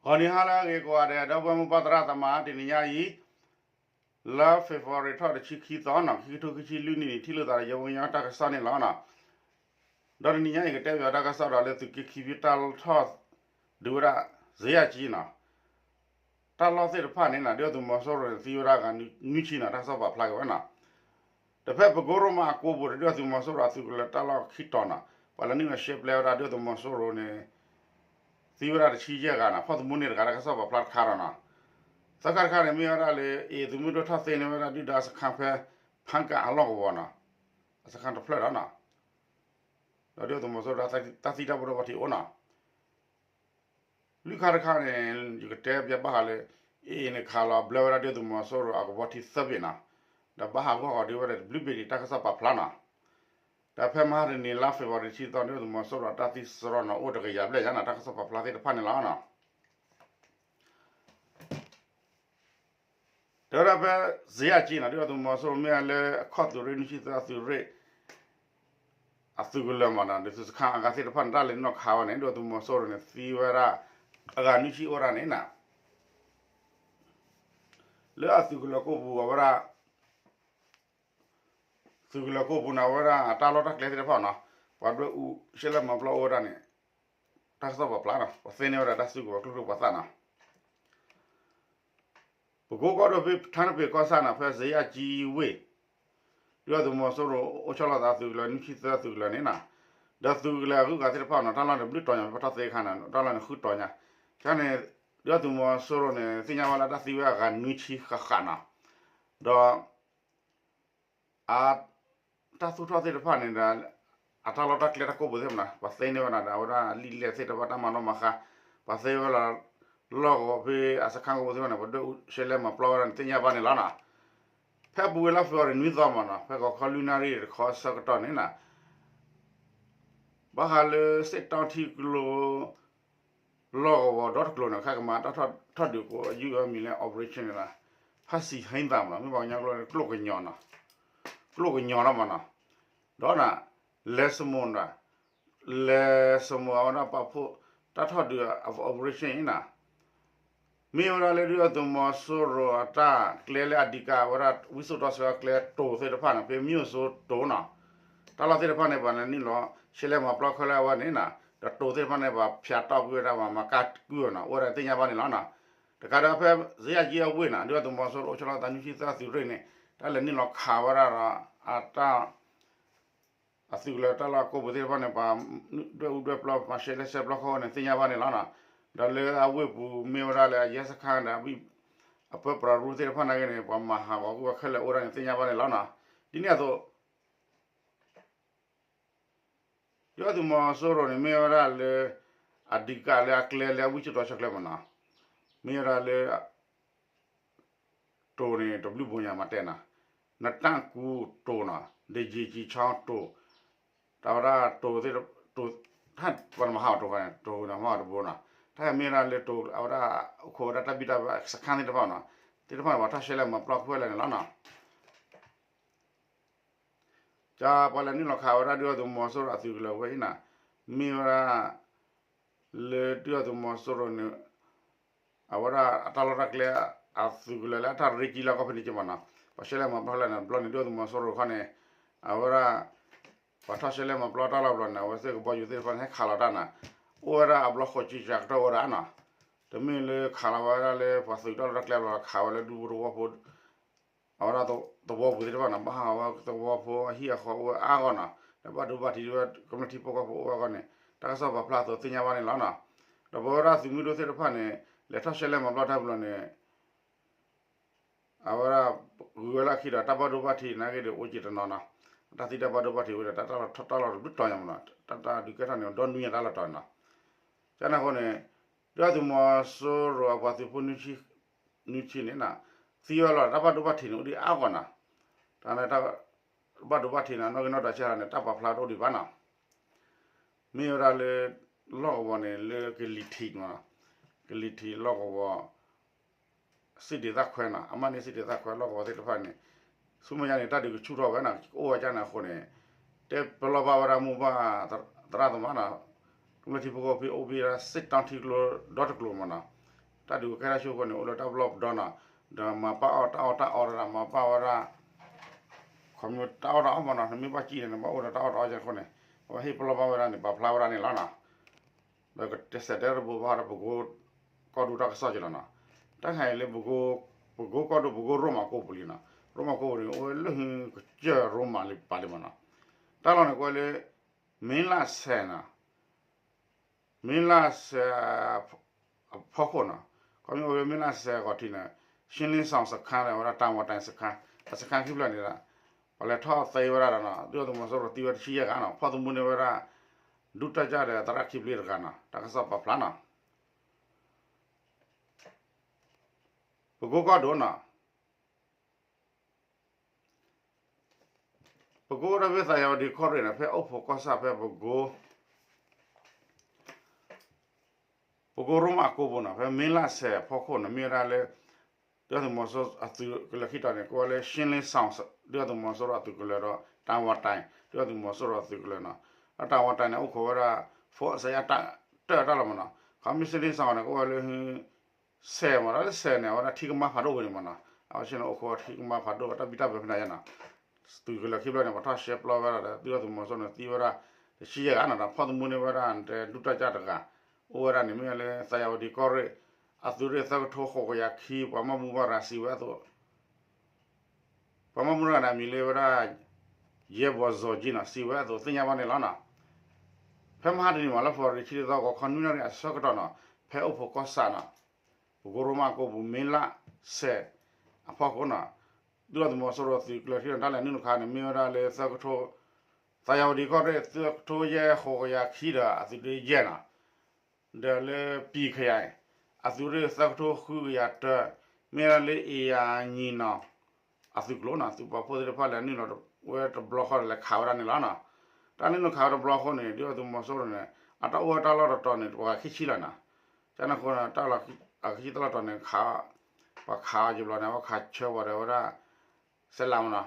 ဂီၤနံၤဟါလၢအဂ့ၤကိးဂၤဒဲး ဒီပုၢ်ဝဲၢ်မိၢ်ပၢ်သရၣ်သမါ တနံၤညါအံၤ လါ February ထီၣ်တဆံခံသီနီၤ ခံကထိခံဆံလွံၢ်နံၣ်န့ၣ် ထံၣ်လိာ်သးဒီးယဝဲကညီတၢ်ကစီၣ်န့ၣ်လီၤနီၤ. ဒီးတနံၤညါအံၤ ကတဲပၠးတၢ်ကစီၣ်ဒီးလၢသုးက့ခံဖုတၢ်လီၢ်ထီၣ် ဒုးဝဲဒၣ် စ့ယၢ်ကံနီၤ တၢ်လီၢ်သ့ၣ်တဖၣ်န့ၣ်နီၤ ဒုၣ်ဒါသုးမီၤစိရိၤန့ၣ် သံဝဲဒၣ်ဂၤနွံဆံနီၤ တၢ်ကစီၣ်ပာ်ဖျါက့ၤဝဲနီၤ. တဖဲပကိရိမးအကိပူၤ ဒုၣ်ဒါသုးမီၤစိရိၤအသုးကလၢၤတၢ်လီၢ်ခံတီၤနီၤ ပှၤလဲၤနုာ်လီၤရှဲပျဲဝဲဒၣ်ဒုၣ်ဒါသုးမီၤစိရိၤန့ၣ် သံဝဲဒၣ်တဆံယဲၢ်ဂၤနီၤ ဖီၣ်သမူန့ၣ်တဂၤ တၢ်ကစီၣ်ပာ်ဖျါတခါဒီးနီၤ. သၢခါတခါန့ၣ် မ့ၢ်ဝဲဒၣ်လၢ အ့ၣ်သုးမုၢ်ဒိၣ်ထီၣ်သ့န့ၢ်ဝဲဒၣ်ဒုၣ်ဒါစခါဖဲ ဖၣ်ကၣ်အလီၢ်ကဝီၤနီၤ အစခါတဖျၢၣ်ဒီးနီၤ ဒီးဒုၣ်ဒါသုးမီၤစိရိၤတၢ်သံတၢ်ဘိတၢ်ဘီထံအိၣ်နီၤ. လွံၢ်ခါတခါန့ၣ် ယကတဲပၠးဘၣ်ဃးလၢ အ့ၣ်အ့ၣ်န့ၣ် ခးလီၤဘျၢဝဲဒၣ်ဒုၣ်ဒါသုးမီၤစိရိၤအကဘီထံသၢဘ့ၣ်နီၤ ဒီးဘၣ်ဟးဂီၢ်ဃီၤဒုးဝဲဒၣ်တဘျုးဘ့ၣ်ဒံး တၢ်ကစီၣ်ပာ်ဖျါနီၤ. ဒီးဖဲမဟါတနံၤ လါ February တဆံသီ ဒုၣ်ဒါသုးမီၤစိရိၤတၢ်သံစရီနီၤ အိၣ်တကယၤဘျဲၣ်ညါနီၤ တၢ်ကစီၣ်ပာ်ဖျါသ့ၣ်တဖၣ်န့ၣ်လီၤနီၤ. တဲဝဲဒၣ်ဖဲ စ့ယၢ်ကံနီၤ ဒုၣ်ဒါသုးမီၤစိရိၤမ့ၢ်လၢအခီၣ်သုးရ့ၣ် နွံဆံသၢအသုးရ့ၣ် အသုးကလၢၤမးနီၤ ဒုးသုးစခါအဂၤသ့ၣ်တဖၣ်န့ၣ် တၢ်လဲၤနုာ်လီၤခးဝဲန့ၣ် ဒုၣ်ဒါသုးမီၤစိရိၤန့ၣ် သံဝဲဒၣ် အဂၤနွံဆံအိၣ်ဒၣ်န့ၣ်နီၤ လၢအသုးကလၢၤကိၣ်ပူၤအဝဲဒၣ် သုးကလၢၤကိၣ်ပူၤန့ၣ် အဝဲဒၣ်အတၢ်လီၢ်တၢ်ကျဲသ့ၣ်တဖၣ်နီၤ ပှၤဒွဲၣ်အူရှဲလဲၣ်မၤပျီအိၣ်ဝဲဒၣ်န့ၣ် တၢ်ကစီၣ်ပာ်ဖျါနီၤ ပှၤသ့န့ၢ်ဝဲဒၣ်တၢ်စုကဝဲၤကျိချံမျိာ်သၣ်နီၤ ပကိကီၢ်ဒိၣ်ဖဲထါတပ့ၤကီၢ်ဆၣ်နီၤ ဖဲစ့ယၢ်ကံဝ့ၢ် ဒုၣ်ဒါသုးမီၤစိရိၤအိၣ်ဆီလီၤသးသုးကလၢၤ နွံဆံသၢသုးကလၢၤန့ၣ်နီၤ ဒီးသုးကလၢၤအဂုၤအဂၤသ့ၣ်တဖၣ်နီၤ တၢ်လီၢ်န့ၣ်ဘျုးတီၤညါ ပထီၣ်သ့အခါန့ၣ် တၢ်လီၢ်န့ၣ်ဃုတီၤညါ ကန့ၣ် ဒုၣ်ဒါသုးမီၤစိရိၤန့ၣ် သ့ၣ်ညါဝဲလၢတၢ်သံဝဲအဂၤနွံဆံဃၣ်ဃၣ်နီၤ ဒီး အ တၢ်သူၣ်ထီၣ်သ့ၣ်တဖၣ်န့ၣ်ဒီး အတၢ်လီၢ်တၢ်ကျဲတၢ်ကိၢ်ပူၤသ့ၣ်မနီၤ ပှၤသ့န့ၢ်ဝဲဒၣ်ဒီး အဝဲဒၣ်လံာ်လဲၢ်သ့ၣ်တဖၣ်တၢ်မၤနီၣ်မၤဃါ ပှၤသ့ဝဲလီၤ လီၢ်ကဝီၤဖဲအစခါကဝီၤသ့ၣ်တဖၣ်န့ၣ် ပှၤဒွဲၣ်အူရှဲလဲၣ်မၤပျီဝဲဒၣ်န့ၣ် သ့ၣ်ညါဘၣ်န့ၣ်လီၤနီၤ. ဖဲအပူၤဝဲလၢ February နွံသီမနီၤ ဖဲဂီၤခီလွံၢ်နၣ်ရံၣ်တခီဆၢကတီၢ်န့ၣ်နီၤ ဘၣ်ဃးလၢစ့ၣ်တီထံကျိ လီၢ်ကဝီၤဒီတကျိၤန့ၣ် ခဲကမၤတၢ်ထီၣ်ဒုးကိးယုၢ်အမံၤလၢ operation န့ၣ်လီၤ. ဖးစံးဟဲသးမနီၤ မ့ၢ်ပှၤကညီကျိာ်န့ၣ် ကျိၣ်ကညီနီၤ ကျိၣ်ကညီလီၤမနီၤ. ဒီးနၤ လဲၤစမိၣ်နၤ လဲၤစမိၣ်အဝဲဒၣ်ပာ်ဖှိၣ် တၢ်ထီၣ်ဒုး operation အံၤနၤ မ့ၢ်ဝဲဒၣ်လၢဒုၣ်ဒါသုးမီၤစိရိၤအတၢ်ကျဲလၢအဓိက အဝဲဒၣ်ဝံစိာ်တီဆှၢကျဲတိၤသ့ၣ်တဖၣ်န့ၣ် ဖဲမံၢ်အိၣ်စိတိၤနီၤ တၢ်လီၢ်သ့ၣ်တဖၣ်န့ၣ် ပှၤလဲၤနုာ်လီၤ ရှဲလဲၣ်မၤပျီခဲလၢာ်အဝဲန့ၣ်နီၤ ဒီးတိၤသ့ၣ်တဖၣ်န့ၣ် ပှၤဖၠးတီၢ်ကွံာ်ဝဲဒၣ် ပှၤမၤကၢ်ကွံာ်ဝဲနီၤ အိၣ်ဝဲဒၣ်သ့ၣ်ညါဘၣ်န့ၣ်လီၤနီၤ. တကးဒီးဖဲစ့ယၢ်ကံအဝ့ၢ်နီၤ ဒုၣ်ဒါသုးမီၤစိရိၤအိၣ်ဆီလီၤသးနွံဆံသၢသုးရ့ၣ်န့ၣ် တၢ်လဲၤနုာ်လီၤခးဝဲဒၣ်ဒီး အတၢ် အသုးကလၢၤတၢ်လီၢ်ကိၢ်ပူၤသ့ၣ်တဖၣ်န့ၣ် ပှၤဒွဲၣ်အူဒွဲၣ်ပျီ ပှၤရှဲလဲၣ်ရှဲပျီဃီန့ၣ် သ့ၣ်ညါဘၣ်န့ၣ်လီၤနီၤ. ဒီးလၢအဝ့ၢ်ပူၤမ့ၢ်ဝဲဒၣ်လၢအယဲၢ်စခါဒီး အပၢပြးရူသ့ၣ်တဖၣ်နာ်က့န့ၣ် ပှၤမၤဟးဂီၤကွံာ်ဝဲခဲလၢာ်အိၣ်ဒၣ်န့ၣ် သ့ၣ်ညါဘၣ်န့ၣ်လီၤနီၤ. ဒ်န့ၣ်အသိး ဒုၣ်ဒါသုးမီၤစိရိၤန့ၣ် မ့ၢ်ဝဲဒၣ်လၢ အဓိကလၢအကျဲလၢအဝံစိာ်တီဆှၢကျဲမနီၤ မ့ၢ်ဝဲဒၣ်လၢ တိၤန့ၣ် တဘျုးဘိညါမၤတဲနီၤ နတၢ်ကူတိၤနီၤ ဒ့ယံၤကံဆီတိၤ တၢ်ဝဲဒၣ်တိၤသ့ၣ် တိၤ တၢ်ပှၤမၤဟးဂီၤတိၤခါန့ၣ် တိၤန့ၣ်မၤတဘိနီၤ တၢ်မ့ၢ်ဝဲဒၣ်လၢတိၤအဝဲဒၣ် အိၣ်ခိးဝဲဒၣ်တၢ်ဘံၣ်တၢ်ဘၢစခါသ့ၣ်တဖၣ်နီၤ သ့ၣ်တဖၣ်န့ၣ် ပှၤထီၣ်ရှဲလဲၣ်မၤပျီကွံာ်ဝဲလၢာ်န့ၣ်လီၤနီၤ. ကပှၤလဲၤနုာ်လီၤခးဝဲဒၣ်ဒုၣ်ဒါသုးမီၤစိရိၤအသုးကလၢၤဝဲအံၤနီၤ မ့ၢ်ဝဲဒၣ် လၢဒုၣ်ဒါသုးမီၤစိရိၤန့ၣ် အဝဲဒၣ်အတၢ်လီၢ်တၢ်ကျဲ အသုးကလၢၤလၢအတၢ်ရ့ကံလၢကီၢ်ဖဲန့ၣ်က့မနီၤ ပှၤရှဲလဲၣ်မၤပျီလၢန့ၣ် ဘျီန့ၣ် ဒုၣ်ဒါသုးမီၤစိရိၤခီန့ၣ် အဝဲဒၣ် ပှၤထီၣ်ရှဲလဲၣ်မၤပျီတၢ်လီၢ်ဘျီန့ၣ် အဝဲသ့ၣ်ကဘီယူၤသ့ၣ်တဖၣ်န့ၣ် ဟဲခးလီၤတၢ်နီၤ အိၣ်ဝဲဒၣ်အဘျီဃိးကကကတီၢ်ဝဲဒၣ်နီၤ တမ့ၢ်လၢခးလီၤဝဲဒၣ်လၢပှၤသုးတၢ်လီၢ်တၢ်ကျဲဘျီ ခးဝဲလၢဒူဖိသဝီဖိ အဝဲဒၣ်သဝီပူၤသ့ၣ်တဖၣ်နီၤ ဘၣ်ဟးဂီၤဝဲသဝီဖိအဟံၣ်အဃီအိၣ်ဝဲအါဂီၢ်နီၤ ဒီးဘၣ်ဒိဘၣ်ထံးဝဲကမျၢၢ်ထံဖိကီၢ်ဖိအိၣ်ဝဲအဂီၢ်န့ၣ် တၢ်ကစီၣ်ပာ်ဖျါအသိးသ့ၣ်ညါဘၣ်န့ၣ်လီၤနီၤ. ဒီးပဝဲဒၣ်သုးမုၢ်ဒိၣ်သ့ၣ်တဖၣ်န့ၣ် လဲၤထီၣ်ရှဲလဲၣ်မၤပျီတၢ်ဘျီန့ၣ် အဝဲဒၣ် ဂုၤဝဲလၢအခံဒီး တၢ်ဘၣ်ဒိဘၣ်ထံးနာ်က့ဒီး အိၣ်က့ၤတနီၤနီၤ တၢ်သံတၢ်ဘၣ်ဒိဘၣ်ထံးဝဲဒီး တၢ်လီၢ်တဘျုးတီၤညါမနီၤ တၢ်တၢ်ဒုးကဲထီၣ်န့ၣ် ဒီနွံညါတၢ်လီၢ်တီၤနီၤ ကန့ၣ်အဃိန့ၣ် ဒုၣ်ဒါသုးမီၤစိရိၤအပှၤသုးဖိ နွံဆံန့ၣ်နီၤ သံဝဲလီၤ တၢ်ဘၣ်ဒိဘၣ်ထံးန့ၣ် အိၣ်ဒံးအါဂီၢ်နီၤ တၢ်န့ၣ် တၢ်ဘၣ်ဒိဘၣ်ထံးန့ၣ် နီၣ်ဂံၢ်နီၣ်ဒွးဆံးန့ၣ် တၢ်ပာ်ဖျါတအိၣ်ဒံးဘၣ်နီၤ မ့ၢ်ဝဲဒၣ်လၢ လီၢ်ကဝီၤန့ၣ် လၢကလံၤထံးမနီၤ ကလံၤထံးလီၢ်ကဝီၤ စ့ၣ်ဒ့သၣ်ခွဲနီၤ အမၤန့ၢ်စ့ၣ်ဒ့သၣ်ခွဲ လီၢ်ကဝီၤသ့ၣ်တဖၣ်န့ၣ် ဆူမဲာ်ညါန့ၣ် တၢ်ဒုးကဆူၣ်ထီၣ်ဝဲနီၤ ကအိၣ်ဝဲကန့ၣ်အဃိန့ၣ် တဲပလီၢ်ဘၣ်ဝဲဒၣ်မိၢ်ပၢ်သရၣ်သမါနီၤ ကမျၢၢ်ထံဖိကီၢ်ဖိအိၣ်ဘၣ်ဒၣ်စ့ၣ်တီထံကျိဒီတကျိၤမနီၤ တၢ်ဒုးကဲထီၣ်ဆူအဃိန့ၣ် အိၣ်လၢတၢ်ပလီၢ်ပဒီနီၤ, ဒီးမၤပာ်အီၣ်တၢ်အီၣ်တၢ်အီတဒၣ် မၤပာ်ဝဲဒၣ် ခီမ့ၢ်တၢ်အီၣ်တၢ်အီမ့ၢ်နီၤ, နမ့ၢ်ဘၣ်စံၣ်န့ၣ် နဘၣ်အိၣ်ဒီးတၢ်အီၣ်တၢ်အီအဃိန့ၣ် အဝဲဟ့ၣ်ပလီၢ်ဘၣ်ဝဲဒၣ်န့ၣ် ပာ်ဖျါဝဲဒၣ်န့ၣ်လီၤနီၤ. ဒီးကတဲစဲးတဲတဘိဘၣ်ဒီး ပကိကီၢ်ဒိၣ်တၢ်ကစီၣ်က့ၤလီၤနီၤ. တၢ်ခါအံၤလၢ ပကိကီၢ်ဒိၣ် ပကိရိမးကိပူၤလံနီၤ, ရိမးကိပူၤန့ၣ် အိၣ်ဝဲလၢဟုကစၢၢ်ရိမးလံပာ်လံမ့ၢ်နီၤ. တၢ်လီၢ်န့ၣ် ကွဲးလၢ မ့ၢ်လၢ်ဆဲးနီၤ မ့ၢ်လၢ်ဆဲး အဖီခိၣ်နီၤ, ခီမ့ၢ်အိၣ်လၢမ့ၢ်လၢ်ဆဲးအဂီၢ်ထံးန့ၣ် ရှ့လ့စီၣ်စခါဒီးဝဲဒၣ် တၢ်ဝီတၢ်စခါ, အစခါခံဖျၢၣ်န့ၣ်ဒီး ပှၤလဲၤထီၣ်သ့ဝဲဒၣ်ဒီးနီၤ ဒုၣ်ဒါသုးမီၤစိရိၤသံဝဲတဆံယဲၢ်ဂၤနီၤ, ဖီၣ်သမူန့ၢ်ဝဲဒၣ် ဒုးတၢ်ကၢ်ဒီးသရၣ်ခံဖျၢၣ်တဂၤနီၤ, တၢ်ကစီၣ်ပာ်ဖျါနီၤ. ပကိကီၢ်ဒိၣ်နီၤ ပကိတၢ်ဖဲသးယၤဝဒံကီၢ်ရ့ၣ်န့ၣ် ဖဲအိၣ်ဖှိၣ်ကီၢ်ဆၣ်ဖဲပကိ ပကိရိမးကိပူၤနီၤ, ဖဲမ့ၢ်လၢ်ဆဲးအဖီခိၣ်န့ၣ် မ့ၢ်ဝဲဒၣ်လၢ ဒုၣ်ဒါသုးမီၤစိရိၤအသုးကလၢၤခံတီၤန့ၣ် ကိးဝဲလၢ ရှ့လ့စီၣ် ဒုၣ်ဒါသုးမီၤစိရိၤအသုးကလၢၤဒီး တၢ်ဝီတၢ် ဒုၣ်ဒါသုးမီၤစိရိၤအသုးကလၢၤနီၤ, ဒီးတၢ်ဝီတၢ်န့ၣ် အိၣ်ခိးဝဲဒၣ် ဖိစဲးယါတၢ်တၢၢ်တၢ်လီၤမ့ၢ်နီၤ, ခီမ့ၢ်ရှ့လ့စီၣ်န့ၣ် ကိးဝဲလၢ ဆဲးမ့ၢ်နီၤ, လၢဆဲးန့ၣ် အဝဲဒၣ်ထံကမါဖးဒိၣ်ဝဲန့ၣ်မ့ၢ်နီၤ, အဝဲဆ့ၣ်န့ၣ် အိၣ်ခိးထံကမါဖးဒိၣ် တၢ်ဘံၣ်တၢ်ဘၢဖဲန့ၣ်ယါနီၤ, သုးကလၢၤခံဖျၢၣ်န့ၣ် ပှၤထီၣ်ရှဲပျီဝဲဒၣ်ဒီး ဒုၣ်ဒါသုးမီၤစိရိၤန့ၣ် သံဝဲဒၣ် တဆံယဲၢ်ဂၤနီၤ, ဒီးဖီၣ်သမူန့ၢ်ဝဲဒၣ် တဲဒုးတၢ်ကၢ်တဂၤ အိၣ်ဝဲဒၣ်န့ၣ် မ့ၢ်ဝဲလၢသးယၤဝဒံကီၢ်ရ့ၣ် အသုးရ့ၣ်သၢကထိဃိးကယၤခံ ပှၤမၤမူဘၣ်ရၤစံးဝဲအသိး ပှၤမၤမူရၤန့ၣ် အမံၤလၢဝဲဒၣ် ယဲၢ်ဘီၣ်စီၤကံနီၤ စံးဝဲအသိးသ့ၣ်ညါဘၣ်န့ၣ်လီၤနီၤ. ဖဲမဟါတနံၤမး လါဖ့ၤဘြူၤအါရံၤ တဆံသီ ဂီၤခီနွံနၣ်ရံၣ်အဆၢကတီၢ်နီၤ, ဖဲအိၣ်ဖှိၣ်ကီၢ်ဆၣ်နီၤ, ပကိရိမးကိပူၤ မ့ၢ်လၢ်ဆဲးအဖီခိၣ်နီၤ, ဒုၣ်ဒါသုးမီၤစိရိၤသုးကလၢၤထံၣ်ဒီး တၢ်လဲၤနုာ်လီၤခးန့ၣ် မ့ၢ်ဝဲဒၣ်လၢသၢကထိ သးယၤဝဒံကီၢ်ရ့ၣ် သၢကထိယဲၢ်ဃိးကယၤခံဒီး အသုးရ့ၣ်ယဲၢ်နီၤ, ဒီးလၢပံၤခယၤ အသုးရ့ၣ်သၢကထိဃုကယၤတၢ မ့ၢ်ဝဲဒၣ်လၢအ့ၣ်ယၤညီနီၤ အသုးကျိၤနီၤ, သုးပာ်ဖှိၣ်သ့ၣ်တဖၣ်လဲၤနုာ်လီၤဝဲတဘျီဃီဒီး လဲၤခးဝဲဒၣ်န့ၣ်လီၤနီၤ. တၢ်နုာ်လီၤခးဝဲတဘျီဃီန့ၣ် ဒုၣ်ဒါသုးမီၤစိရိၤန့ၣ် အတၢ်အိၣ်ဝဲတၢ်လီၢ်တတီၤန့ၣ် ပှၤခံဆံလီၤနီၤ. ကန့ၣ်အဃိန့ၣ် တၢ်လီၢ်အခံဆံတၢ်လီၢ်တတီၤန့ၣ် ခး ပှၤခးအီၤယဘျီန့ၣ် အဝဲခးဆၢဝဲဒီးဝဲဒၣ် စဲးလးမ့ၢ်နီၤ,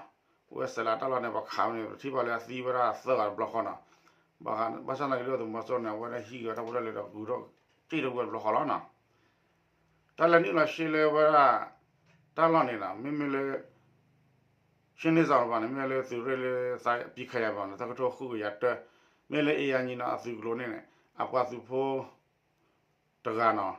ဝဲစဲးလးတၢ်လီၢ်န့ၣ် ပှၤခးဝဲန့ၣ် ပထံၣ်ဘၣ်လၢအသံဝဲဒၣ်သၢဂၤတဘျီဃီနီၤ. ဘၣ်ဆၣ်သနာ်က့ ဒုၣ်ဒါသုးမီၤစိရိၤန့ၣ် အဝဲဒၣ်ဟံးက့ၤဝဲတၢ်ဖိတၢ်လံၤဒီး ဂုၤထီၣ်က့ၣ်ထီၣ်ဝဲတဘျီဃီလီၤနီၤ. တၢ်လဲၤနုာ်လီၤရှဲလၢဝဲဒၣ် တၢ်လီၢ်န့ၣ်နီၤ မ့မ့ၢ်လၢ ရှ့လ့စီၣ်တပၤန့ၣ် မ့ၢ်လၢသုးရ့ၣ်လၢသးပံၤခယၤဘၣ်နီၤ သၢကထိဃုကယၤတၢ, မ့ၢ်လၢအ့ၣ်ယၤညီနီၤ အသုးကျိၤန့ၣ်န့ၣ် အပှၤသုးဖိ တဂၤနီၤ,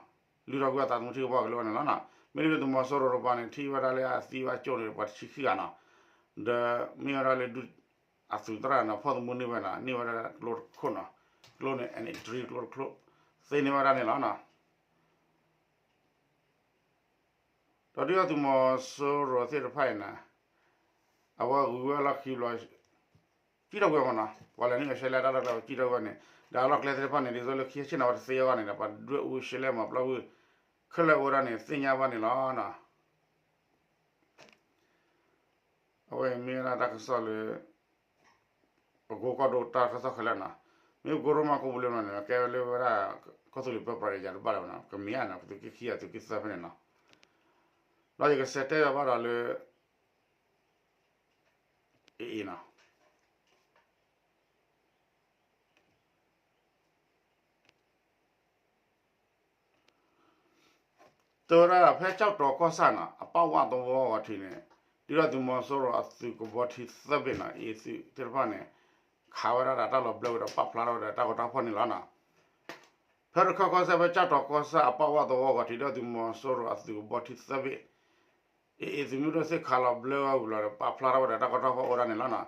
လုၢ်ထီၣ်ကွံာ်အသးသမူထံကပီၤကလၢာ်န့ၣ်လီၤနီၤ. မ့ၢ်လၢဒုၣ်ဒါသုးမီၤစိရိၤတပၤန့ၣ် ထံၣ်ဝဲဒၣ်လၢအသံဝဲကၠိန့ၣ် ပှၤတဆံခံဂၤနီၤ, ဒီးမ့ၢ်ဝဲဒၣ်လၢ အသုးသရၣ်န့ၣ် ဖီၣ်သမူန့ၢ်ဝဲနီၤ န့ၢ်ဝဲဒၣ်ကျိတခိၣ်နီၤ, ကျိန့ၣ် အဲန့ၣ်တရံကျိတခိၣ် သ့န့ၢ်ဝဲဒၣ်န့ၣ်လီၤနီၤ. ဒီးဒုၣ်ဒါသုးမီၤစိရိၤသ့ၣ်တဖၣ်အံၤန့ၣ် အဝဲဂုၤဝဲလီၢ်ခံဘျီ ကံၣ်ထီၣ်ကွံာ်မ့ၢ်နီၤ, ပှၤလဲၤနုာ်လီၤရှဲလၢတၢ်လီၢ်ကျဲ ကံၣ်ထီၣ်ကွံာ်န့ၣ် ဒီးအလီၢ်ကျဲသ့ၣ်တဖၣ်န့ၣ် ဒ်သိးလၢခံဆ့ၣ်နီၤဝဲတသ့အဂီၢ်န့ၣ်ဒီး ပှၤဒွဲၣ်အူရှဲလဲမၤပျီဝံၤ ခဲလၢာ်အိၣ်ဝဲဒၣ်န့ၣ် သ့ၣ်ညါဘၣ်န့ၣ်လီၤနီၤ. အဝဲအံၤမ့ၢ်ဝဲဒၣ်တၢ်ကစီၣ်လၢ ပကိကီၢ်ဒိၣ်တၢ်ကစီၣ်ခဲလၢာ်နီၤ, မ့ၢ်ပကိရိမးကိပူၤလၢမ့ၢ်န့ၣ် ကဲဝဲလၢဝဲဒၣ် ကီၢ်သူလ့ၤပၢပြးတယၤတဘၣ်လၢၤဘၣ်နီၤ, ကမ့ၢ်ဧါနီၤ ကသုးက့ခံဂၤသုးက့သၢဖဲန့ၣ်နီၤ, ဒီးယကစံးတဲဘၣ်ဒီးလၢ အ့ၣ်အ့ၣ်နီၤ တဲဝဲဒၣ်ဖဲကၠီၣ်တီၤကီၢ်ဆၣ်နီၤ အပၣ်ဝၣ်သဝီဂီၤထံးန့ၣ် ဒုၣ်ဒါသုးမီၤစိရိၤအသုးကဘီထံသၢဘ့ၣ်နီၤ အ့ၣ်သုးသ့ၣ်တဖၣ်န့ၣ် ခးဝဲဒၣ်ဒီးတၢ်လီၤဘျၢဝဲဒီးပာ်ဖျါထီၣ်ဝဲဒီးတၢ်ဂီၤတၢ်ဖီၣ်န့ၣ်လီၤနီၤ. ဖဲရခၢၣ်ကီၢ်စဲၣ်ဖဲကၠီၣ်တီၤကီၢ်ဆၣ် အပၣ်ဝၣ်သဝီဂီၤထံး ဒုၣ်ဒါသုးမီၤစိရိၤအသုးကဘီထံသၢဘ့ၣ် အ့ၣ်အ့ၣ်သုးမုၢ်ဒိၣ်သ့ၣ်ခးလီၤဘျၢဝဲဝံၤလီၤဒီး ပာ်ဖျါထီၣ်ဝဲဒီးတၢ်ဂီၤတၢ်ဖီၣ်အိၣ်ဝဲဒၣ်န့ၣ်လီၤနီၤ.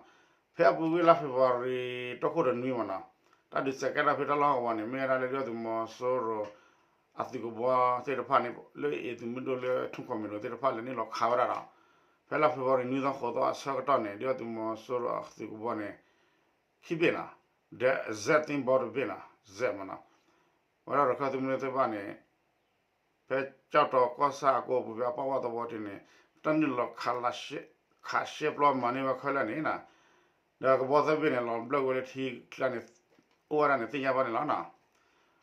ဖဲအပူၤကွံာ်လါဖ့ၤဘြူၤအါရံၤ တခိၣ်တနွံမ့ၢ်နီၤ တၢ်ဒုးစဲးကဲထီၣ်ဖဲတၢ်လီၢ်ကဝီၤန့ၣ် မ့ၢ်ဝဲဒၣ်လၢဒုၣ်ဒါသုးမီၤစိရိၤ အသုးကဘီသ့ၣ်တဖၣ်န့ၣ် လၢအ့ၣ်သုးမုၢ်ဒိၣ်လၢထူၣ်ကီၢ်မံၤဒိၣ်သ့ၣ်တဖၣ်လဲၤနုာ်လီၤခးဝဲဒၣ်ဒီး ဖဲလါဖ့ၤဘြူၤအါရံၤနွံသီဃိးသီအဆၢကတီၢ်န့ၣ် ဒုၣ်ဒါသုးမီၤစိရိၤအသုးကဘီန့ၣ် ခံဘ့ၣ်နီၤ ဒီး ဇက်သ့ၣ်ဘီတဘ့ၣ်နီၤ ဇက်မ့ၢ်နီၤ ဝဲဒၣ်ရခၢၣ်သုးမုၢ်ဒိၣ်သ့ၣ်တဖၣ်န့ၣ် ဖဲကၠီၣ်တီၤကီၢ်ဆၣ်အကိးပူၤဖဲအပၣ်ဝၣ်သဝီထံးန့ၣ် တၢ်နုာ်လီၤခးရှဲပျီမၤန့ၢ်ဝဲခဲလၢာ်န့ၣ်နီၤ ဒီးကဘီသၢဘ့ၣ်န့ၣ် လီၤဘျၢဝဲလၢထံကျါန့ၣ် အိၣ်ဝဲဒၣ်န့ၣ်သ့ၣ်ညါဘၣ်န့ၣ်လီၤနီၤ.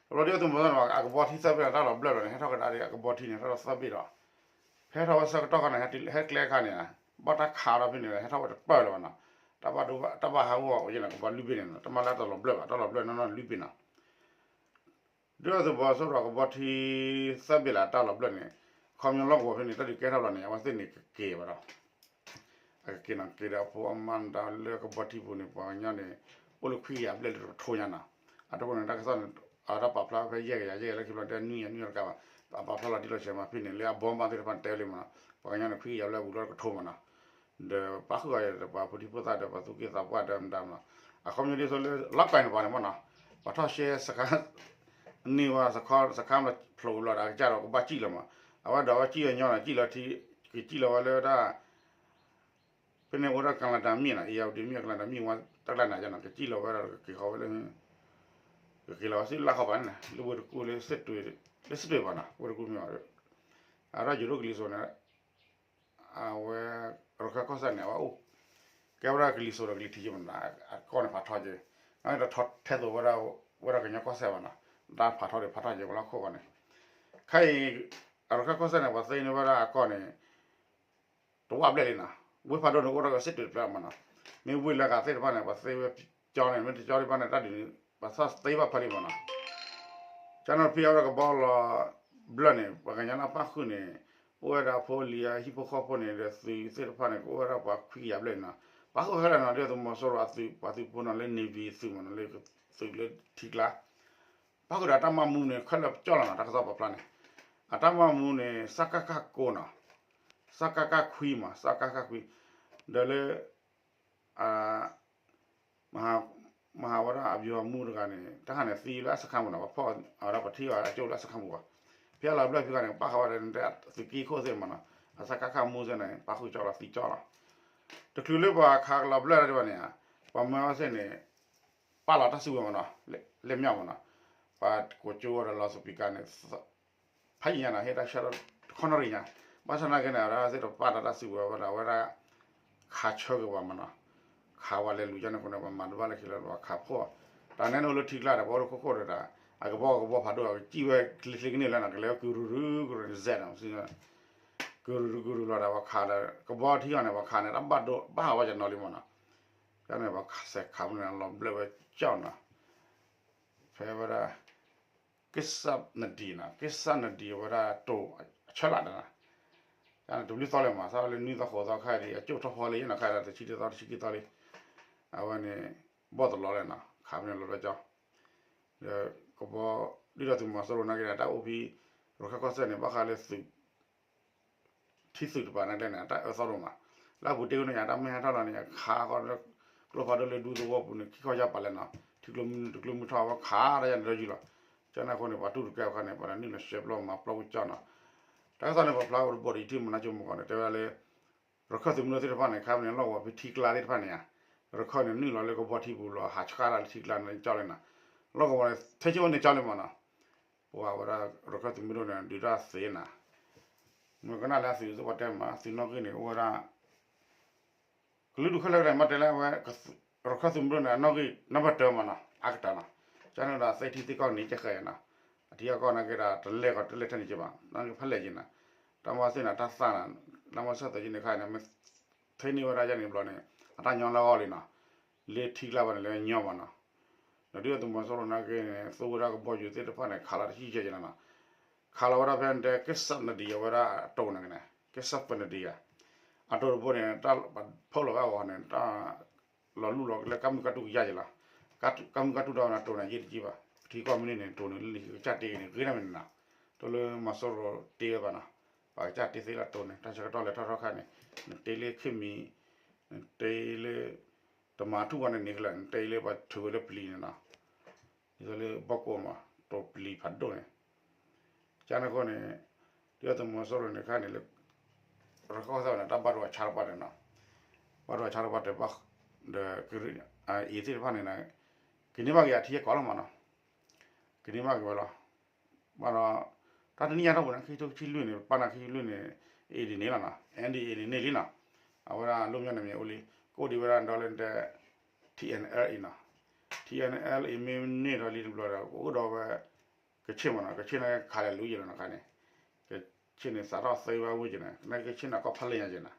တဘျီဒုၣ်ဒါသုးမီၤစိရိၤန့ၣ် အကဘီထံသၢဘ့ၣ်န့ၣ် တၢ်လီၤဘျၢလီၤန့ၣ် ဟဲထီၣ်ကဒါဒီးအကဘီထံန့ၣ် တၢ်လီၤသၢဘ့ၣ်ဒီး ဖဲထီၣ်ဝဲဆၢကတီၢ်ခါန့ၣ် ဟဲကျဲအခါန့ၣ် ဘၣ်တၢ်ခးဒီးဖဲန့ၣ် ဟဲထီၣ်ဝဲတပၢၢ်လၢၤဘၣ်နီၤ. တၢ်ဘၣ်ဒိဘၣ် တၢ်ဘၣ်ဟးဂီၤအီၤက့န့ၣ် ကဘီလွံၢ်ဘ့ၣ်န့ၣ်နီၤ တၢ်မၤလၢတၢ်လီၤဘျၢဘၣ် တၢ်လီၤဘျၢနီၢ်နီၢ်လွံၢ်ဘ့ၣ်နီၤ. ဒုၣ်ဒါသုးမီၤစိရိၤကဘီထံ သၢဘ့ၣ်လၢတၢ်လီၤဘျၢၣ်န့ၣ် ခီပညီလီၢ်ကဝီၤဖဲန့ၣ် တၢ်ဒုးကဲထီၣ်လီၤန့ၣ် အဝဲသ့ၣ်န့ၣ်ကက့ၤဘၣ်ဒီး အကက့ၤနီၤ က့ၤဒီးအဖိအမါဒီးလၢကဘီထံပူၤန့ၣ် ပှၤကညီန့ၣ် အိၣ်လၢခွံကယၤဘျဲၣ်လၢတကထိညါနီၤ. အတဘိန့ၣ် တၢ်ကစီၣ်န့ၣ် အတၢ်ပာ်ဖျါဖဲယဲၢ်ကယၤ ယဲၢ်ကယၤလၢခံဘျီတဲနွံကယၤ နွံကယၤတကးဘၣ်. အပာ်ဖျါလီၤတံၢ်လီၤဆဲးမးဖဲန့ၣ် လၢအဘီမးသ့ၣ်တဖၣ်န့ၣ်တဲဝဲလံမးနီၤ. ပှၤကညီန့ၣ် ခွံကယၤဘျဲၣ်ပူၤလၢတကထိမးနီၤ. ဒီးပာ်ဃုာ်အီၤဒီးပှၤဖိဒံဖိသၣ်ဒီးပှၤသူၣ်က့သးပှၢ်ဒီးမတၤမးနီၤ. အခီပညီဒ်သိးလၢ လီၢ်ကီၢ်န့ၣ်ပှၤန့ၣ်မးနီၤ ပှၤထီၣ်ရှဲစခါ န့ၢ်ဝဲစခါ စခါမးဖျိးဝံၤဘျီဒီး အကစၢ်ဒီးကဘၣ်စံၣ်လီၤမး. အဝဲဒီးအဝဲစံၣ်အညီနီၤ စံၣ်လီၤထံ ကစံၣ်လီၤဝဲလၢဒၣ် ဖဲန့ၣ်အိၣ်ဒၣ်ကလၤတၢ်မ့ၢ်နီၤ အ့ၣ်ယၢ်ဒံမ့ၢ် ကလၤတၢ်မ့ၢ်ဝဲတၢ်ကလၤနၤယါနီၤ ကစံၣ်လီၤဝဲဒီးကက့ၤဃီၤဝဲလၢ ကက့ၤလီၤဝဲဆူလၢ်ခီပၤန့ၣ် လၢဝ့ၢ်တကူၣ်လၢ လၢစ့ၣ်တွ့ၤဘၣ်နီၤ ဝ့ၢ်တကူၣ်မ့ၢ်ဘၣ် အဝဲဒၣ်ယိၤဒိၣ်ကလံၤစိးန့ၣ် အဝဲ ရခၢၣ်ကီၢ်စဲၣ်န့ၣ် အဝဲအိၣ် ကဲဝဲဒၣ်ကလံၤစိးဒီးကလံၤထံးက့မးနီၤ အကီၢ်န့ၣ်ဖးထီက့ၤ ဒီးထီထဲသိးဝဲဒၣ် ဝဲဒၣ်ကညီကီၢ်စဲၣ်ဘၣ်နီၤ တၢ်ဖးထီဒီးဖးထီက့ၤဝဲလၢခိၣ်ဃီန့ၣ် ခဲအံၤ အရခၢၣ်ကီၢ်စဲၣ်န့ၣ် ပှၤသ့န့ၢ်ဝဲဒၣ်အကီၢ်န့ၣ် တဝၢ်ဘျဲၣ်လံနီၤ ဝ့ၢ်ဖးဒိၣ်န့ၣ် အိၣ်ထီၣ်က့ၤစ့ၣ်တွ့ၤတဖျၢၣ်မးနီၤ မ့ၢ်ဝ့ၢ်လၢအဂၤသ့ၣ်တဖၣ်န့ၣ် ပှၤသ့ဝဲကၠီန့ၣ် မ့ၢ်တကၠီသ့ၣ်တဖၣ်န့ၣ် တၢ်ဒုးန့ၣ် ပှၤသ့ဘၣ်ဖဲလံမးနီၤ ကၠီနီၤဖံအဝဲဒၣ်ကဘီလီၤဘျၢၣ်န့ၣ် ပှၤကညီလၢပၣ်ဃုာ်န့ၣ် အိၣ်ဝဲဒၣ်ဖိလံၤအဟံၣ်ဖိဃီဖိန့ၣ်ဒီးသုးသ့ၣ်တဖၣ်န့ၣ် ကအိၣ်ဝဲဒၣ်ပှၤခွံကယၤဘျဲၣ်န့ၣ်နီၤ ပၣ်ဃုာ်ခဲလၢာ်နီၤ ဒုၣ်ဒါသုးမီၤစိရိၤအသုး ပှၤသုးဖိနီၤလၢ Navy သုးမးနီၤ လၢသုးလၢထံကျါ ပၣ်ဃုာ်ဒီးအတၢ်မၤမူန့ၣ် ခဲလၢာ်ကၠီလီၤနီၤ တၢ်ကစီၣ်ပာ်ဖျါန့ၣ် အတၢ်မၤမူန့ၣ် စကခ ကိးနီၤ စကခ ခွံမး စကခ ခွံ ဒီးလၢ မဟါဝဲဒၣ်အဗျူဟာမှူးတဂၤန့ၣ် တၢ်ခါန့ၣ်သံလၢအစခန်းမးနီၤ ပှၤဖီၣ်အဝဲဒၣ်ပှၤထံၣ်အီၤအကၠိၣ်လၢအစခန်းပူၤဘၣ် ဖဲအလီၤဘျၢၣ်ဖဲခါန့ၣ် ပၣ်ဃုာ်ဝဲဒၣ်န့ၣ် သုးက့ခိၣ်သ့ၣ်မးနီၤ အစကခ မှူးသ့ၣ်န့ၣ် ပၣ်ဃုာ်ကၠီလီၤသံကၠီလီၤ တချုးလၢပှၤခးကလီၤဘျၢၣ်တၢ်ဒံးဘၣ်န့ၣ် ပှၤမၢဝဲသ့ၣ်န့ၣ် ပာ်လီၤတၢ်စုကဝဲၤမးနီၤ လၢမၠၣ်မးနီၤ ပှၤကိးကၠိဝဲဒီးလီၤစပံးကါန့ၣ် ဖးယံာ်ညါနီၤ ဟ့ၣ်တၢ်ဆၢထီၣ်တခီနီၣ်ရံၣ်ညါ ဘၣ်ဆၣ်သနာ်က့န့ၣ် အဝဲသ့ၣ်တပာ်လီၤတၢ်စုကဝဲၤဝဲဒီး အဝဲဒၣ် ခးဆၢက့ၤပှၤမးနီၤ ခးဝဲလဲၤလူၤကန့ၣ်အဃိန့ၣ် ပှၤမၤတဘၣ်လၢခံလၢပှၤခးဖှိၣ် တၢ်န့ၣ်န့ၣ်အိၣ်လၢထံကျါဒီး ပှၤအိၣ်လၢခိၣ်ခိၣ်ဒီး အကဘီကဘီဖးဒိၣ် အကစံၣ်ဝဲချ့ချ့ကန့ၢ်လၢနီၤ ကလဲၤဝဲကုၤရုၤရုၤကရၢန့ၣ် စဲးနီၤ ကုၤရုၤရုၤကုၤရုၤလီၤဒီး ပှၤခးဒီး ကဘီထံအီၤန့ၣ် ပှၤခးန့ၣ် တၢ်ဘၣ်ဒိဘၣ်ဟးဝဲယနီၤလံမးနီၤ ကန့ၣ် ပှၤစဲးခးမးန့ၣ် လီၤဘျၢၣ်ဝဲကၠီနီၤ ဖဲဝဲဒၣ် က့စၢ်နဒံနီၤ က့စၢ်နဒံဝဲဒၣ်တိၤအဆၢလၢ်ဒီးနီၤ တဘျုးသီလၢၤမး သီလၢနွံသီဃိးသီခါဒံး အကၠိၣ်ထီၣ်ဖီလၢယဲနီၤ ခါဒီးတဆံတသီတဆံခံသီလံ အဝဲန့ၣ် ဘီၣ်တလီၤလဲၣ်နီၤ ခးမးန့ၣ်လီၤဘျၢၣ်ကၠီ ဒီးကဘီ ဒုၣ်ဒါသုးမီၤစိရိၤနာ်က့ဒီး တၢ်အိၣ်ဖဲ ရခၢၣ်ကီၢ်စဲၣ်န့ၣ် ဘၣ်ဃးလၢသုး ထံသုးတပၤနာ်က့န့ၣ် အတၢ်အၢသီဒိၣ်မး လၢအပူၤတ့ၢ်ဝဲန့ၣ် အတၢ်မ့ၢ်ဟဲထီၣ်လီၤန့ၣ် အခါဃီလၢ ကျိဖးဒိၣ်လၢဒူသဝီပူၤန့ၣ် ခံခီယါပာ်လဲၣ်နီၤ ထံကျိမုၢ်တကျိမုၢ်ထီၣ်ဝဲခးတၢ်ယါန့ၣ်လၢယုၢ်လီၤ ကန့ၣ်အဃိန့ၣ် ပှၤတူၢ်တကဲအခါန့ၣ် ပှၤနုာ်လီၤရှဲပျီမၤပျီဝံၤကၠီနီၤ တၢ်ကစီၣ်န့ၣ် ပာ်ဖျါဝဲတဘီဒံးထံၣ်မနုၤကၠိမကီၢ်န့ၣ် တဲဝဲဒၣ်လၢ ရခၢၣ်သုးမုၢ်ဒိၣ်သ့ၣ်တဖၣ်န့ၣ် ခါမ့ၢ်န့ၣ် လီၢ်ကဝီၤဖဲထံကျါသ့ၣ်တဖၣ်န့ၣ်ဧါ ရခၢၣ်န့ၣ် နုာ်လီၤလၢကဘီထံပူၤလီၤ ဟးဆှၣ်တၢ်လၢထံကျါန့ၣ်ကၠီလံနီၤ လီၢ်ကဝီၤန့ၣ် ထဲကၠိန့ၣ်ကၠီလံမးနီၤ ပှၤဝဲဒၣ် ရခၢၣ်သုးမုၢ်ဒိၣ်န့ၣ် ဒုးတၢ်သ့နီၤ မ့ၢ်ကနၣ်လၢသုးသ့ၣ်ပှၤတဲမး သုးနီၣ်ဂံၢ်န့ၣ် အိၣ်ဝဲဒၣ် ကလုာ်ဒူၣ်ခဲလၢာ်ကဒဲး မ့ၢ်တဲလၢအဝဲ ရခၢၣ်သုးမုၢ်ဒိၣ်န့ၣ် အနီၣ်ဂံၢ် number တၢမးနီၤ အါကတၢၢ်နီၤ ကန့ၣ်ဒီးသ့ထံသ့ကီၢ်န့ၣ်ကဲဃဲနီၤ အထံအကီၢ်နာ်က့ဒီး တလဲၤကီးတလဲၤထဲန့ၣ်က့ဘၣ် နာ်က့ဖးလဲၣ်က့နီၤ တၢ်မၤစ့ၢ်န့ၣ် တၢ်သၣ်နီၤ တၢ်မၤစ့ၢ်သးက့န့ၣ်ခါန့ၣ် မ့ၢ်ထဲန့ၢ်ဝဲဒၣ်ယဲန့ၣ်ဘျီန့ၣ် အတၢ်ညီလၢအီၤလံနီၤ လၢထံကျါဘၣ်န့ၣ် လၢညီဘၣ်နီၤ ဒီးဒုၣ်ဒါသုးမီၤစိရိၤနာ်က့န့ၣ် သူဝဲဒၣ်ကဘီယူၤသ့ၣ်တဖၣ်န့ၣ် ခးလီၤတဆံယဲၢ်က့နီၤ ခးလီၤဝဲဒၣ်ဖဲတဲ က့စၢ်နဒံအဝဲဒၣ်အတိၤန့ၣ်က့န့ၣ် က့စၢ်ပနဒံဧါ အတိၤတဘိန့ၣ် တၢ်ဖီၣ်လီၤဝဲအဂီၢ်န့ၣ် တၢ်လီၤလူၢ်လီၤကလဲ ကါမုၢ်ကါတူၢ်ကယါယဲလီၤ ကါမုၢ်ကါတူၢ်တၢ်ဝဲန့ၣ် တိၤန့ၣ်ယဲၢ်တက့ဘၣ် ပထံကီၢ်မ့ၢ်န့ၣ် တိၤန့ၣ်လၢနကစၢ်တ့က့ၤန့ၣ် ဂ့ၤတၢ်မ့ၢ်န့ၣ်နီၤ တိၤလၢမီၤစိရိၤတ့ဝဲဘၣ်နီၤ ပှၤကစၢ်တ့သ့လၢတိၤန့ၣ် တၢ်ဆၢကတီၢ်လဲၤထီၣ်ထီၣ်ခါန့ၣ် နတ့လၢခ့မံၤ နတ့လၢ တမၤထူၣ်ဝဲန့ၣ်န့ၣ်ကလၢာ် နတ့လၢပှၤထုးဝဲလၢပျံၤန့ၣ်နီၤ ဒ်သိးလၢဘီကိးမး တိၤပျံၤဖးဒိၣ်န့ၣ် ကန့ၣ်အဃိန့ၣ် ဒုၣ်ဒါသုးမီၤစိရိၤန့ၣ်ခါန့ၣ်လၢ ရခၢၣ်ကီၢ်စဲၣ်န့ၣ် တၢ်ဘၣ်ဒိအဆါတပှၢ်န့ၣ်နီၤ ဘၣ်ဒိအဆါတပှၢ်တဲဘၣ် ဒီး အံၤသ့ၣ်တဖၣ်န့ၣ် ကန့ၢ်ဘၣ်က့ၤအထံအကီၢ်လီၤမးနီၤ ကန့ၢ်ဘၣ်က့ၤဝဲလီၤ ဘၣ်ဒီး တၢ်တနံၣ်ညါထီၣ်ပူၤန့ၣ် ခံကထိခံဆံလွံၢ်န့ၣ် ပာ်နၤခံဆံလွံၢ်န့ၣ် အ့ဒံးန့ၣ်လီၤနီၤ NDAA န့ၣ်န့ၢ်လံနီၤ အဝဲဒၣ်လွတ်မြောက်နယ်မြေအိၣ်လံ ကအိၣ်ဒံးဝဲဒၣ်ဒီးလၢတဲ TNLA နီၤ TNLA မ့ၢ်န့ၢ်ဒီးလံတဘျီဒီး ကအိၣ်ဒီးဝဲ ကချ့ၣ်မးနီၤ ကချ့ၣ်န့ၣ်ခးလဲၤလူၤယဲလီၤနီၤခါန့ၣ် ကချ့ၣ်န့ၣ်စးထီၣ်သ့ဝဲဝ့ၢ်က့ၤန့ၣ် ကချ့ၣ်န့ၣ်ကီၢ်ဖးလဲၢ်ညါက့ၤနီၤ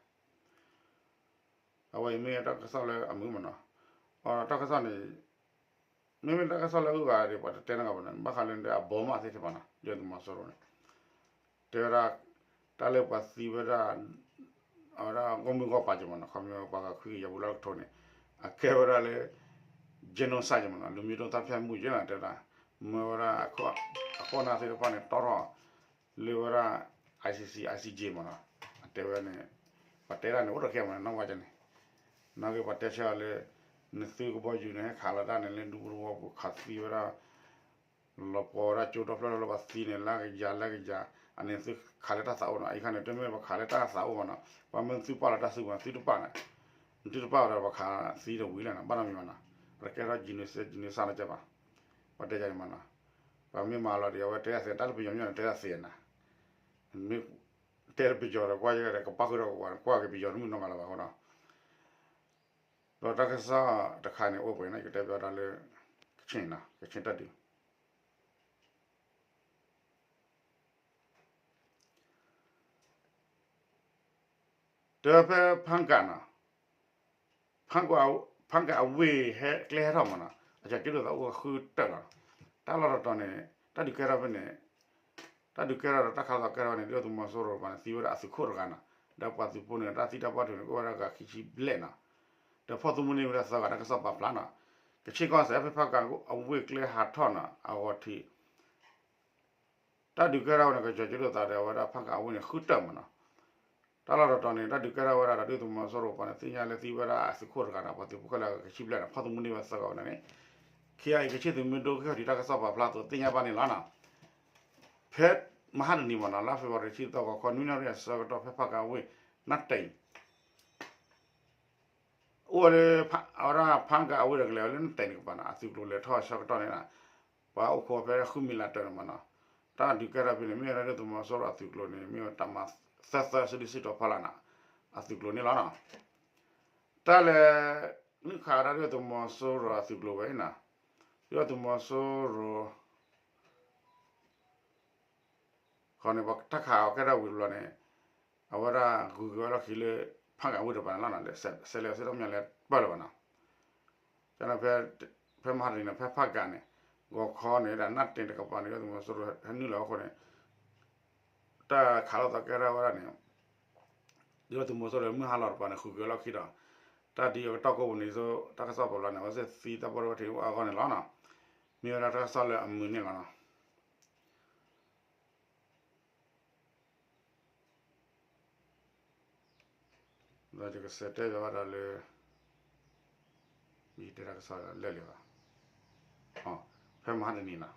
အဝဲအံၤမ့ၢ်တၢ်ကစီၣ်လၢအမုာ်မးနီၤ တၢ်ကစီၣ်န့ၣ် မ့မ့ၢ်တၢ်ကစီၣ်လၢအဂၤဒီး ပှၤတတဲနီတဂၤဘၣ်န့ၣ် ဘၣ်ဃးလၢအဘီမးသ့ၣ်တဖၣ်နီၤ ဒုၣ်ဒါသုးမီၤစိရိၤန့ၣ် တဲဝဲဒၣ် တၢ်လၢပှၤသံဝဲဒၣ် အဝဲဒၣ်ဂီၢ်မုၢ်ဂီၢ်ပၤက့ၤမးနီၤ ခီပညီပှၤဂၤခွံကယၤဘူးလၢကထိန့ၣ် အကဲဝဲဒၣ်လၢ genocide က့ၤမးနီၤ လူမျိုးတုံးသတ်ဖြတ်မှု က့ၤနီၤ တဲဝဲဒၣ် မ့ၢ်ဝဲဒၣ် အခိၣ်အနၢ်သ့ၣ်တဖၣ်န့ၣ် တီၣ်ထီၣ် လၢဝဲဒၣ် I C C I C J မးနီၤ အတဲဝဲန့ၣ် ပှၤတဲဒၣ်န့ၣ် အိၣ်တခါမးနီၤ နီၢ်ဝဲကန့ၣ် နာ်က့ပှၤတဲဆၢအီၤလၢ နသုကဘီယူၤန့ၣ် ဟဲခးလီၤတၢ်န့ၣ် လၢဒူပူၤတဝီပူၤ ခးသံဝဲဒၣ် လီၤပှီၤဝဲဒၣ်ကၠိဒီဖျၢၣ်လၢပှၤသံန့ၣ် လၢကယၤလၢကယၤ အန့ၣ်သုခးလၢတၢ်သးအိၣ်နီၤ အံၤခါန့ၣ် တမ့ၢ်ပှၤခးလၢတၢ်သးအိၣ်ဘၣ်နီၤ ပှၤမ့ၢ်သုပာ်လီၤတၢ်စုကဝဲၤ သုတပာ်န့ၣ် သုတပာ်ဝဲဒီးပှၤခးသံတဝံၤလဲၣ်နီၤ ဘၣ်နီတမံၤဘၣ်နီၤ ပတကဲထီၣ် genocide နီၤကၢ်ဘၣ် ပှၤတဲယၤန့ၣ်မးနီၤ ပှၤမ့ၢ်မၤလီၤဒီး အဝဲတဲဒၣ်သ့ တၢ်လၢပယီၤမ့ၢ်န့ၣ် တဲဒၣ်သ့နီၤ မ့ၢ်တဲလၢပယီၤဒီး ကွၢ်ယဲဒီး ကပၣ်ဃုာ်ဒီးကွၢ် ကွၢ်က့ၤပယီၤတမုၢ်နီတဂၤလၢၤဘၣ်အဃိနီၤ ဒီးတၢ်ကစီၣ်တခါန့ၣ် အိၣ်ပှဲၤန့ၣ် ယကတဲပၠးဒၣ်လၢ ကခ့ၣ်နီၤ ကခ့ၣ်တၢ်ဒုး တဲဖဲဖၣ်ကၣ်နီၤ ဖၣ်ကၣ်အဝ့ၢ်ဟဲကျဲဟဲထီၣ်မးနီၤ အကၠီၤကၠိဒိၣ်သးအိၣ်ဃုတၢၢ်လီၤ. တၢ်လီၢ်တတီၤန့ၣ် တၢ်ဒုးကဲထီၣ်ဖဲန့ၣ် တၢ်ဒုးကဲထီၣ်ဒီးတၢ်ခးလီၤကဲထီၣ်ဖဲန့ၣ် ဒုၣ်ဒါသုးမီၤစိရိၤတကပၤန့ၣ် သံဝဲဒၣ်အသုးခိၣ်တဂၤနီၤ ဒီးပှၤသုးဖိန့ၣ် တၢ်သံတၢ်ဘၣ်ဒိန့ၣ် ကအိၣ်ဝဲဒၣ်ဂၤခံဆံဘျဲၣ်နီၤ ဒီးဖီၣ်သမူန့ၢ်ဝဲဒၣ်သၢဂၤ တၢ်ကစီၣ်ပာ်ဖျါနီၤ ကခ့ၣ်ကီၢ်စဲၣ်ဖဲဖၣ်ကၣ်အဝ့ၢ်ကျဲဟးထီၣ်နီၤ အဂီၤထံး တၢ်ဒုးကဲထီၣ်ဝဲန့ၣ် ကကၠီၤကၠိဒိၣ်သးဒီးအဝဲဒၣ်ဖၣ်ကၣ်အဝ့ၢ်န့ၣ် ဃုတၢၢ်မးနီၤ. တၢ်လီၢ်တတီၤန့ၣ် တၢ်ဒုးကဲထီၣ်ဝဲဒၣ်ဒီးဒုၣ်ဒါသုးမီၤစိရိၤပှၤန့ၣ် သ့ၣ်ညါလၢသံဝဲဒၣ်အသုးခိၣ်တဂၤဒီး ပှၤသုးဖိခဲလၢာ်ဂၤခံဆံဘျဲၣ်န့ၣ် ဖီၣ်သမူန့ၢ်ဝဲသၢဂၤဝဲဒၣ်န့ၣ် ခ့ၣ်အံၤ ကခ့ၣ်သုးမုၢ်ဒိၣ်ကဟဲဒံးတၢ်ကစီၣ်ပာ်ဖျါအသိးသ့ၣ်ညါဘၣ်န့ၣ်လီၤနီၤ. ဖဲမဟါတနံၤမးနီၤ လါဖ့ၤဘြူၤအါရံၤတသီ ဂီၤခီနွံနၣ်ရံၣ်အဆၢကတီၢ် ဖဲဖၣ်ကၣ်အဝ့ၢ် နၢ်တ့ၢ် အိၣ်ဝဲလၢ အဝဲဒၣ်ဖၣ်ကၣ်အဝ့ၢ်ဒီးကလဲၤဝဲလၢနၢ်တ့ၢ်န့ၣ်ကပၤနီၤ အသုးကျိၤလဲၤထီၣ်အဆၢကတီၢ်န့ၣ်နီၤ ပှၤအိၣ်ခိးဖဲဃုမံၤလးတၢၢ်န့ၣ်မးနီၤ တၢ်ဒုးကဲထီၣ်ဖဲန့ၣ် မ့ၢ်ဝဲဒၣ်ဒုၣ်ဒါသုးမီၤစိရိၤအသုးကျိၤန့ၣ် မ့ၢ်ဝဲတၢ်မၤသၢသၢစံဒုစံတီၤဖီလာ်နီၤ အသုးကျိၤန့ၣ်လီၤနီၤ. တၢ်လဲၤ နုာ်ခးဝဲဒၣ်ဒုၣ်ဒါသုးမီၤစိရိၤအသုးကျိၤဝဲနီၤ ဒုၣ်ဒါသုးမီၤစိရိၤ ဃီန့ၣ် ပှၤတၢ်ခးအီၤကဲထီၣ်ဝံၤတဘျီန့ၣ် အဝဲဒၣ်ဂုၤက့ၤဝဲလီၢ်ခံလၢ ဖၣ်ကၣ်ဝ့ၢ်တပၤန့ၣ်လီၤနီၤ လဲၤဆဲးလဲၤဆူတၢ်မဲာ်ညါလဲၤပၢၢ်လၢၤဘၣ်နီၤ. ကန့ၣ် ဖဲမဟါတနံၤန့ၣ် ဖဲဖၣ်ကၣ်န့ၣ် ဂီၤခီန့ၣ်ဒၣ် နၢ်တ့ၢ်တကပၤန့ၣ် ဒုၣ်ဒါသုးမီၤစိရိၤဟဲနုာ်လီၤအဃိန့ၣ် တၢ်ခးလိာ်သးကဲထီၣ်ဝဲဒၣ်န့ၣ် ဒုၣ်ဒါသုးမီၤစိရိၤမုၢ်ဟါလီၤတပၤန့ၣ် ဃုက့ၤဝဲလီၢ်ခံဒီး တၢ်ဒ်အကတီၢ်ကိးပူၤန့ၣ် တၢ်ကစီၣ်ပာ်ဖျါန့ၣ် အဝဲသ့ၣ်သံတၢ်ဘၣ်ဒိဘၣ်ထံးအိၣ်အါဂီၢ်န့ၣ်လီၤနီၤ. မ့ၢ်ဝဲဒၣ်တၢ်ကစီၣ်လၢအမုာ်န့ၣ်လီၤနီၤ. ဒီးယကစးတဲဘၣ်ဝဲဒၣ်လၢ ယတဲတၢ်ကစီၣ်လၢလၢာ်လံဘၣ်. ဖဲမဟါတနံၤနီၤ,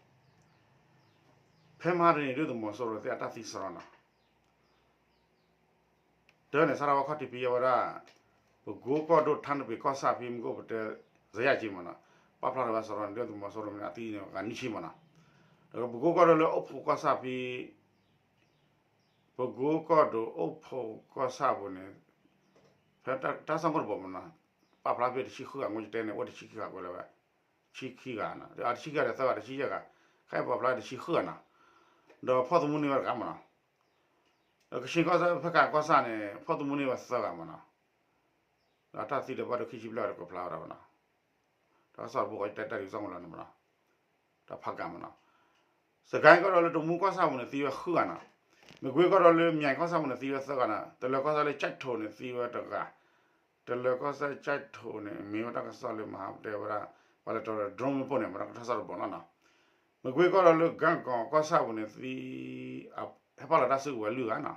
ဖဲမဟါတနံၤ ဒုၣ်ဒါသုးမီၤစိရိၤသ့ၣ်အတၢ်သံစရီနီၤ. တၢ်န့ၣ် စးထီၣ်ဝဲခီၣ်ထံးဖဲအဝဲဒၣ် ပကိကီၢ်ဒိၣ် ထါနပ့ၤကီၢ်ဆၣ်ဖဲမူခိၣ်ပတဲ စယၢ်က့မးနီၤ, ပာ်ဖျါထီၣ်ဝဲစရီန့ၣ် ဒုၣ်ဒါသုးမီၤစိရိၤမ့ၢ်အသံန့ၣ် ဂၤနွံဆံမးနီၤ. ဒီးပကိကီၢ်ဒိၣ်လၢအိၣ်ဖှိၣ်ကီၢ်ဆၣ်ဖဲ ပကိကီၢ်ဒိၣ်အိၣ်ဖှိၣ်ကီၢ်ဆၣ်ပူၤန့ၣ် ဖဲတၢ်ကစီၣ်မူတဘီမးနီၤ, ပာ်ဖျါဖဲတဆံဃုဂၤ မ့ၢ်ယတဲန့ၣ် အိၣ်တဆံခံဂၤကွဲးလၢၤဝဲ, တဆံခံဂၤနီၤ, တဆံခံဂၤဒီးသၢဂၤ တဆံယဲၢ်ဂၤ, ခဲအံၤပာ်ဖျါတဆံဃုဂၤနီၤ. ဒီးဖီၣ်သမူန့ၢ်ဝဲတဂၤမးနီၤ. ကဆ့ကီၢ်ဆၣ် ဖဲကၣ်ကီၢ်ဆၣ်န့ၣ် ဖီၣ်သမူန့ၢ်ဝဲသၢဂၤမးနီၤ. ဒီးတၢ်သံဒီးဘၣ်ဒိခံဆံဘျဲၣ်ဒီးကဖျါဝဲဒၣ်မးနီၤ. တၢ်ကစီၣ်တဘိဃီ ယတဲတၢ်ဒ်သိးမးလီၤန့ၣ်မးနီၤ. တၢ်ဖးကၣ်မးနီၤ. စကဲကီၢ်ဒီးလၢတမူကီၢ်ဆၣ်ပူၤန့ၣ် သံဝဲဃုဂၤနီၤ. မကွ့ကီၢ်ဒီးလၢ မၠဲၣ်ကီၢ်ဆၣ်ပူၤန့ၣ် သံဝဲသၢဂၤနီၤ. တလၢၤကီၢ်ဆၣ်လၢကၠဲးထိးန့ၣ် သံဝဲတဂၤ. တလၢၤကီၢ်ဆၣ်ကၠဲးထိးန့ၣ် မ့ၢ်ဝဲတၢ်ကစီၣ်လၢမဟါပတဲဝဲဒၣ် ပှၤလဲၤတီၤဒီး drone မ့ၢ်ပိၢ်န့ၣ် မ့ၢ်တၢ်ကစီၣ်တဘိနီၤနီၤ. မကွ့ကီၢ်ဒီးလၢ ကၣ်ကီၢ်ကီၢ်ဆၣ်ပူၤန့ၣ် သံ ဟဲပာ်လီၤတၢ်စုကဝဲၤလွံၢ်ဂၤနီၤ.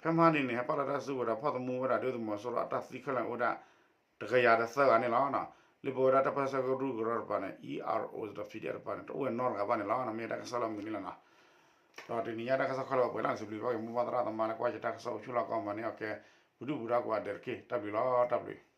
ဖဲမဟါတနံၤန့ၣ် ဟဲပာ်လီၤတၢ်စုကဝဲၤဒီး ဖီၣ်သမူဝဲဒၣ် ဒုၣ်ဒါသုးမီၤစိရိၤအတၢ်သံခဲလၢာ်အိၣ်ဝဲဒၣ် တကယၤဒီးသၢဂၤန့ၣ်လီၤ. လၢပဝဲဒၣ်တၢ်ပၢဆှၢကရူၢ်ကရၢတပၤန့ၣ် ERO ဒီး PDF တပၤန့ၣ် တအိၣ်ဝဲနီတဂၤဘၣ်န့ၣ်လီၤ. မ့ၢ်တၢ်ကစီၣ်လၢအမုာ်န့ၣ်လီၤနီၤ. ဒီးတနံၤညါတၢ်ကစီၣ်ခဲလၢာ်အိၣ်ပှဲၤလီၤန့ၣ် စံးဘျုးဘၣ်က့ၤမိၢ်ပၢ်သရၣ်သမါလၢကွၢ်ယတၢ်ကစီၣ်အိၣ်ဆူၣ်လီၢ်ကီၢ်မၤန့ၢ်အီၤကဲ ပဒုၣ်ပဒါကိးဂၤဒဲးတက့ၢ်. တၢ်ဘျုးလီၤ တၢ်ဘျုး.